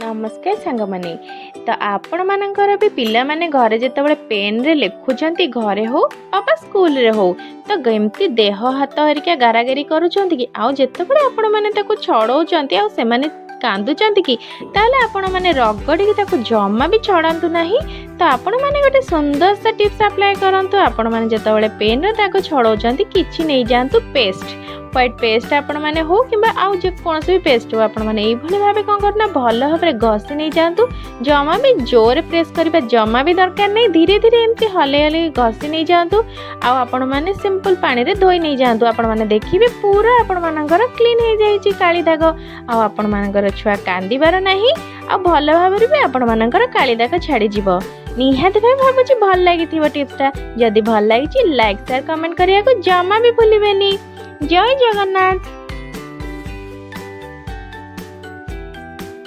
ନମସ୍କାର ସାଙ୍ଗମାନେ। ତ ଆପଣମାନଙ୍କର ବି ପିଲାମାନେ ଘରେ ଯେତେବେଳେ ପେନ୍ରେ ଲେଖୁଛନ୍ତି, ଘରେ ହଉ ଅବା ସ୍କୁଲରେ ହଉ, ତ ଏମିତି ଦେହ ହାତ ହେରିକା ଗାରାଗାରି କରୁଛନ୍ତି କି? ଆଉ ଯେତେବେଳେ ଆପଣମାନେ ତାକୁ ଛଡ଼ଉଛନ୍ତି ଆଉ ସେମାନେ କାନ୍ଦୁଛନ୍ତି କି? ତାହେଲେ ଆପଣମାନେ ରଗଡ଼ିକି ତାକୁ ଜମା ବି ଛଡ଼ାନ୍ତୁ ନାହିଁ। ତ ଆପଣମାନେ ଗୋଟେ ସୁନ୍ଦର ସା ଟିପ୍ସ ଆପ୍ଲାଏ କରନ୍ତୁ। ଆପଣମାନେ ଯେତେବେଳେ ପେନ୍ର ଦାଗ ଛଡ଼ଉଛନ୍ତି, କିଛି ନେଇଯାଆନ୍ତୁ ପେଷ୍ଟ, ହ୍ୱାଇଟ୍ ପେଷ୍ଟ ଆପଣମାନେ ହଉ କିମ୍ବା ଆଉ ଯେକୌଣସି ବି ପେଷ୍ଟ ହଉ, ଆପଣମାନେ ଏଇଭଳି ଭାବେ କ'ଣ କରନ୍ତୁ ନା ଭଲ ଭାବରେ ଘଷି ନେଇଯାଆନ୍ତୁ। ଜମା ବି ଜୋରେ ପ୍ରେସ୍ କରିବା ଜମା ବି ଦରକାର ନାହିଁ। ଧୀରେ ଧୀରେ ଏମିତି ହଲେଇ ହଲେଇ ଘଷି ନେଇଯାଆନ୍ତୁ ଆଉ ଆପଣମାନେ ସିମ୍ପଲ୍ ପାଣିରେ ଧୋଇ ନେଇଯାଆନ୍ତୁ। ଆପଣମାନେ ଦେଖିବେ, ପୁରା ଆପଣମାନଙ୍କର କ୍ଲିନ୍ ହେଇଯାଇଛି କାଳି ଦାଗ। ଆଉ ଆପଣମାନଙ୍କର ଛୁଆ କାନ୍ଦିବାର ନାହିଁ ଆଉ ଭଲ ଭାବରେ ବି ଆପଣମାନଙ୍କର କାଳି ଦାଗ ଛାଡ଼ିଯିବ। ନିହାତି ଭାବେ ଭାବୁଛି ଭଲ ଲାଗିଥିବ ଟିପ୍ସଟା। ଯଦି ଭଲ ଲାଗିଛି, ଲାଇକ୍, ସେୟାର, କମେଣ୍ଟ କରିବାକୁ ଜମା ବି ଭୁଲିବେନି। ଜୟ ଜଗନ୍ନାଥ।